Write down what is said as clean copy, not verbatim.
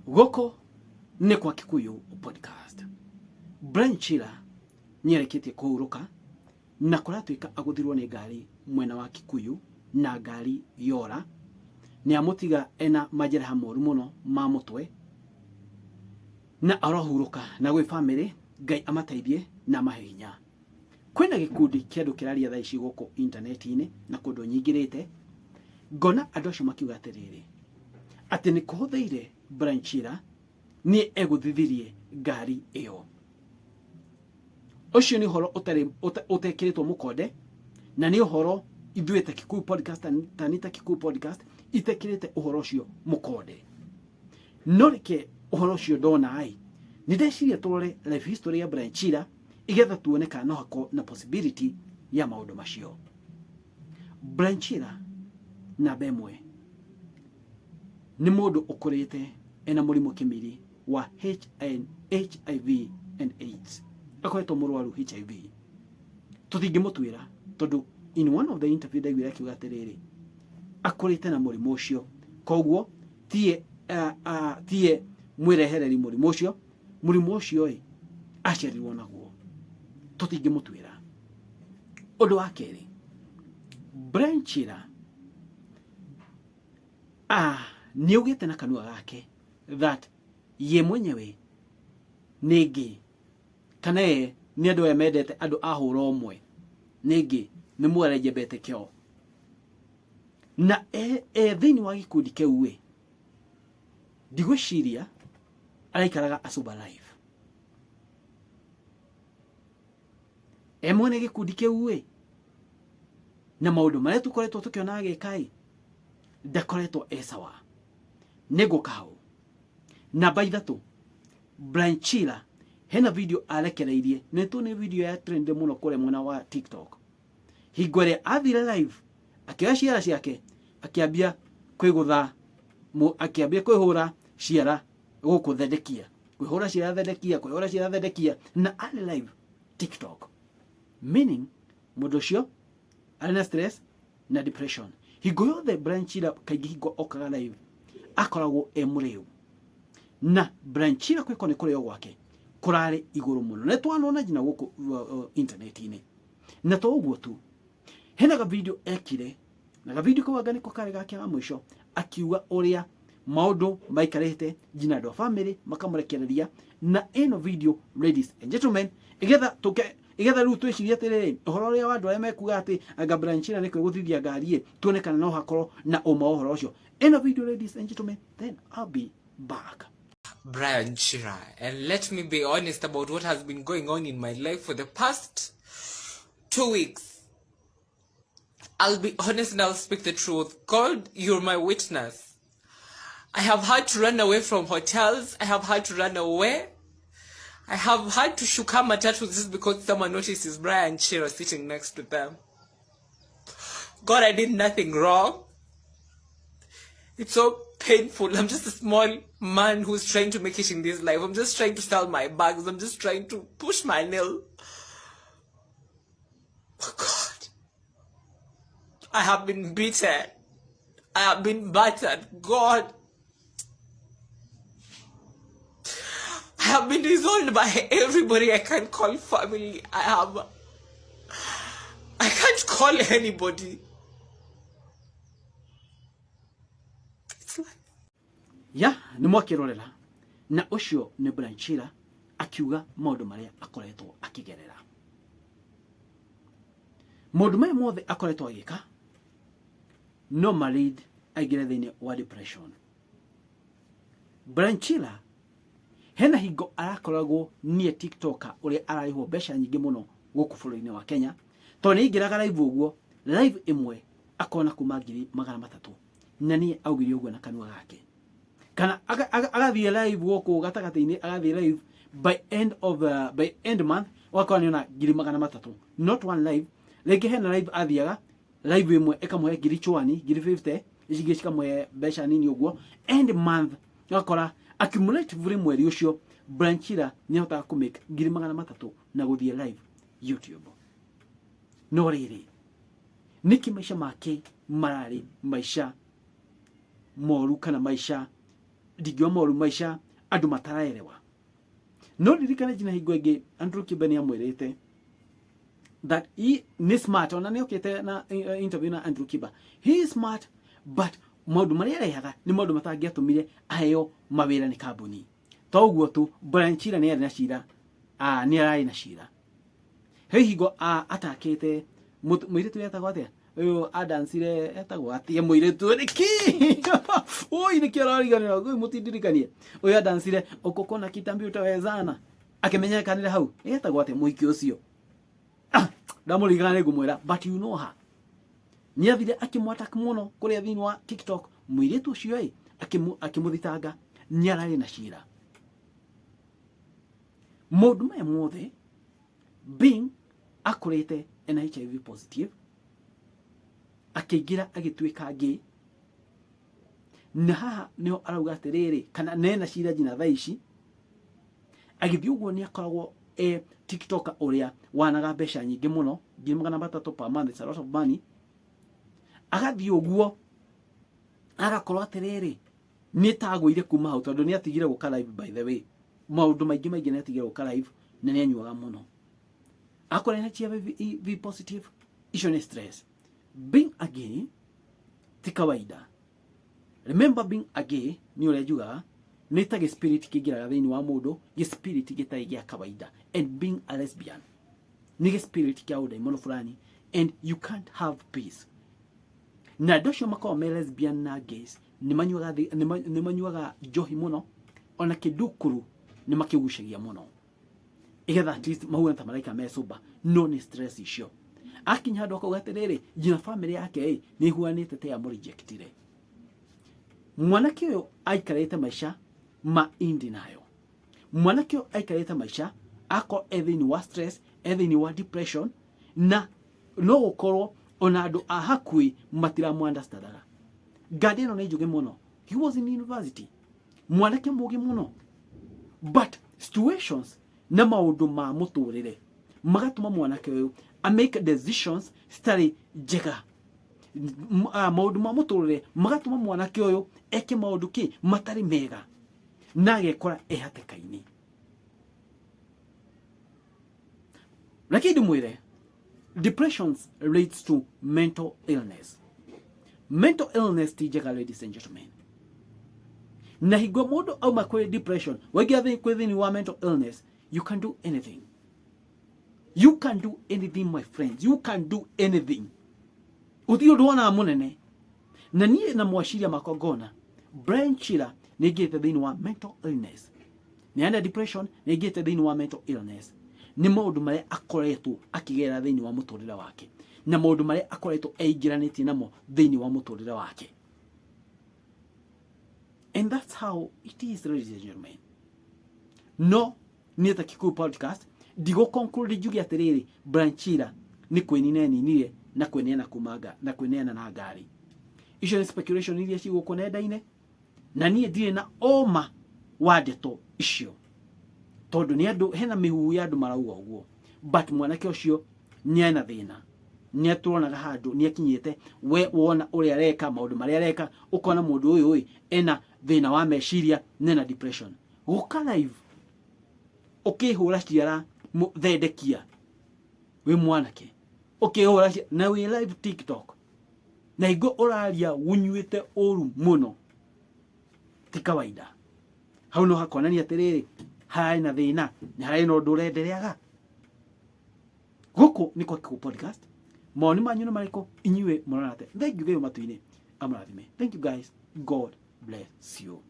Gũkũ nĩ kwa Kikuyu Podcast. Brian Chira nĩarĩkĩtie kũhurũka na kũratuĩka agũthirwo nĩ ngari mwena wa Kikuyu na ngari yora. Nĩ amũtiga ena majeraha moru mũno ma mũtwe na arohurũka na gwĩ famĩlĩ Ngai amateithie na amahe hinya. Kwĩna gĩkundi kĩa andũ kĩraria thaa ici gũkũ intaneti-inĩ na kũndũ nyingĩrĩte, ngona andũ acio makiuga atĩrĩrĩ, atĩ nĩ kũhũthĩire Brian Chira nĩ egũthithirie ngari ĩyo. Ũcio nĩ ũhoro ũtarĩ ũtekĩrĩtwo mũkonde na nĩ ũhoro ithuĩ ta Kikuyu Podcast, tani ta Kikuyu Podcast itekĩrĩte ũhoro ũcio mũkonde. No reke ũhoro ũcio ndona ĩ, nĩ ndeciria tũrore life history ya Brian Chira igetha tuone kana no hakorwo na possibility ya maũndũ macio. Brian Chira namba ĩmwe nĩ mũndũ ũkũrĩte ena mũrimũ kĩmiri wa HN, HIV and AIDS, akoretwo mũrwaru HIV. Tũtingĩmũtuĩra tondũ in one of the interview ndaiguire akiuga atĩrĩrĩ, akũrĩte na mũrimũ ũcio, koguo tiye tiye mwĩrehereri mũrimũ ũcio. Mũrimũ ũcio ĩ aciarirwo naguo, tũtingĩmũtuĩra. Ũndũ wa kerĩ, Brian Chira nĩ augĩte na kanua gake that ye mwenyewe nĩ gay, kana ye nĩ andũ aya mendete andũ a hũra ũmwe, nĩ gay, nĩ mũ LGBTQ, na e thĩinĩ wa gĩkundi kĩu ĩ, ndigwĩciria araikaraga a sober life. E mwene gĩkundi kĩu ĩ, na maũndũ marĩa tũkoretwo tũkĩona agĩka ĩ, ndakoretwo e sawa. Nĩngũka hau. Namba ithatũ, Brian Chira hena video arekereirie, nĩ tũ nĩ video ya trend mũno kũrĩa mwena wa TikTok. Hingo ĩrĩa athire live akĩoya ciara ciake akĩambia kwĩgũtha, akĩambia kwĩhũra ciara gũkũ thendekia, kwĩhũra ciara thendekia, kwĩhũra ciara thendekia, na arĩ live TikTok, meaning mũndũ ũcio arĩ na stress na depression. Hingo yothe Brian Chira kaingĩ hingo okaga live akoragwo e mũrĩu, na Brian Chira kwĩko nĩ kũrĩo gwake kũrarĩ igũrũ mũno, nĩ twanona nginya gũkũ internet-inĩ. Na to ũguo tu, hena ga video ekire, na ga video kau anga nĩko karĩ gake ga mũico, akiuga ũrĩa maũndũ maikarĩte nginya andũ a family makamũrekereria. Na ĩno video, ladies and gentlemen, igetha tũke igetha rĩu twĩcirie atĩrĩrĩ, ũhoro ũrĩa wa andũ arĩa mekuga atĩ anga Brian Chira nĩ kwĩgũthithia ngari ĩ, tuone kana no hakorwo na ũma wa ũhoro ũcio. Ĩno video, ladies and gentlemen, then I'll be back. Brian Chira, and let me be honest about what has been going on in my life for the past 2 weeks. I'll be honest and I'll speak the truth. God, you're my witness. I have had to run away from hotels. I have had to run away. I have had to shuka matatu just because someone notices Brian Chira sitting next to them. God, I did nothing wrong. It's so painful. I'm just a small man who's trying to make it in this life. I'm just trying to sell my bags. I'm just trying to push my nail. Oh God. I have been beaten. I have been battered. God. I have been disowned by everybody I can call family. I can't call anybody. It's like Ya nĩ mwakĩrorera, na ũcio nĩ Brian Chira akiuga maũndũ marĩa akoretwo akĩgerera. Maũndũ maya mothe akoretwo agĩka no ma lead aingĩre thĩinĩ wa depression. Brian Chira hena hingo arakoragwo niĩ TikToker ũrĩa ararĩhwo mbeca nyingĩ mũno gũkũ bũrũri-inĩ wa Kenya, tondũ nĩ aingĩraga live ũguo, live ĩmwe akona kuma 300,000, na niĩ augire ũguo na kanua gake, kana agathiĩ live gũkũ gatagatĩ-inĩ, agathiĩ live by end of by end month ũgakora nĩona 300,000, not one live. Rĩngĩ hena live athiaga, live ĩmwe ĩkamũhe ngiri chwani, ngiri 50, ici ingĩ cikamũhe mbeca nini ũguo. End month ũgakora accumulatively mweri ũcio Brian Chira nĩ ahotaga kũ make 300,000 na gũthiĩ live YouTube. No rĩrĩ, nĩkĩ maica make mararĩ maica moru kana maica Ndingiuga moru, maica andũ mataraerewa. No ririkane nginya hingo ĩngĩ Andrew Kibe nĩ amwĩrĩte that he nĩ smart, ona nĩ okĩte na interview na Andrew Kiba. He is smart, but maũndũ marĩa arehaga nĩ maũndũ matangĩatũmire aheo mawĩra nĩ kambuni. To ũguo tu, Brian Chira nĩ arĩ na cira, nĩ ararĩ na cira. He hingo atakĩte mũirĩtu etagwo atĩa ũyũ adancire, etagwo atĩa mũirĩtu ũyũ? Nĩkĩ oi nĩkĩ arariganĩra ũyũ, mũtindirikanie ũyũ adancire ũkũkũ na kitambi utawezana akĩmenyekanĩra hau, etagwo atĩa mũhiki ũcio? Ndamũririkana nĩ ngũmwĩra, but you know her. Nĩ athire akĩmwatak mũno kũrĩa thĩinĩ wa TikTok mũirĩtu ũcio ĩ akĩmũthitanga nĩ ararĩ na cira. Maũndũ maya mothe, being akũrĩte ena HIV positive, akĩingĩra agĩtuĩka gay, na haha nĩho arauga atĩrĩrĩ kana nena cira nginya thaa ici. Agĩthiĩ ũguo nĩ akoragwo e TikToker ũrĩa wanaga mbeca nyingĩ mũno, 300,000 per month. It's a lot of money. Agathiĩ ũguo agakorwo atĩrĩrĩ nĩ tagũire kuma hau, tondũ nĩ atigire gũka live. By the way, maũndũ maingĩ maingĩ nĩ atigire gũka live na nĩ anyuaga mũno. Akorwo ena HIV positive, icio nĩ stress. Being a gay ti kawaida. Remember, being a gay nĩ ũrĩa njugaga nĩ ta gĩ-spirit kĩingĩraga thĩinĩ wa mũndũ, gĩ-spirit gĩtarĩ gĩa kawaida. And being a lesbian nĩ gĩ-spirit kĩa ũdaimono fulani, and you can't have peace. Na andũ acio makoragwo me lesbian na gays nĩ manyuaga nĩ manyuaga njohi mũno, ona kĩndukuru nĩ makĩgucagia mũno igetha at least mahuana ta maraika me sober, no nĩ stress icio. Akinya handũ akauga atĩrĩrĩ nginya family yake ĩ nĩ ihuanĩte ta yamũrejectire. Mwanake ũyũ aikarĩte maica ma in denial. Mwanake ũyũ aikarĩte maica akorwo e thĩinĩ wa stress, e thĩinĩ wa depression, na no gũkorwo ona andũ a hakuhĩ matiramu understandaga. Ngandi ĩno nĩ njũgĩ mũno. He was in university, mwanake mũgĩ mũno, but situations na maũndũ ma mũtũrĩre magatũma mwanake ũyũ a make decisions citarĩ njega. Maũndũ ma mũtũrĩre magatũma mwanake ũyũ eke maũndũ kĩ matarĩ mega na agekora e hatĩka-inĩ. Reke ndĩmwĩre, depressions leads to mental illness. Mental illness ti njega, ladies and gentlemen. Na hingo mũndũ auma kwĩ depression waingĩra kwĩ thĩinĩ wa mental illness, you can do anything. You can do anything, my friends. You can do anything. Gũtirĩ ũndũ wonaga mũnene. Na niĩ na mwaciria makwa ngona Brian Chira nĩ aingĩrĩte thĩinĩ wa mental illness, nĩ ena depression, nĩ aingĩrĩte thĩinĩ wa mental illness nĩ maũndũ marĩa akoretwo akĩgerera thĩinĩ wa mũtũrĩre wake na maũndũ marĩa akoretwo eingĩranĩtie namo thĩinĩ wa mũtũrĩre wake. And that's how it is, ladies and gentlemen. No niĩ ta Kikuyu Podcast ndigũ conclude njuge atĩrĩrĩ Brian Chira nĩ kwĩnina eninire na kwĩneana kuma na kwĩneana na ngari. Icio nĩ speculation iria ci gũkũ nenda-inĩ, na niĩ ndirĩ na ũma wa ndeto icio tondũ nĩ andũ hena mĩhuhu ya andũ marauga ũguo. But mwanake ũcio nĩ ena thĩna, nĩ atũronaga handũ nĩ akinyĩte. We wona ũrĩa areka, maũndũ marĩa areka, ũkona mũndũ ũyũ ĩ ena thĩna wa meciria na ena depression. Gũka live ũkĩhũra ciara thendekia wĩ mwanake, ũkĩhũra na wĩ live TikTok na hingo ũraria ũnyuĩte ũru mũno, ti kawaida. Hau no hakonania atĩrĩrĩ hararĩ na thĩna na hararĩ na ũndũ ũrendereaga. Gũkũ nĩ kwa Kikuyu Podcast. Mawoni manyu nĩ marĩkũ inyuĩ mũrona atĩa? Thank you. Ngai matu-inĩ amũrathime. Thank you guys. God bless you.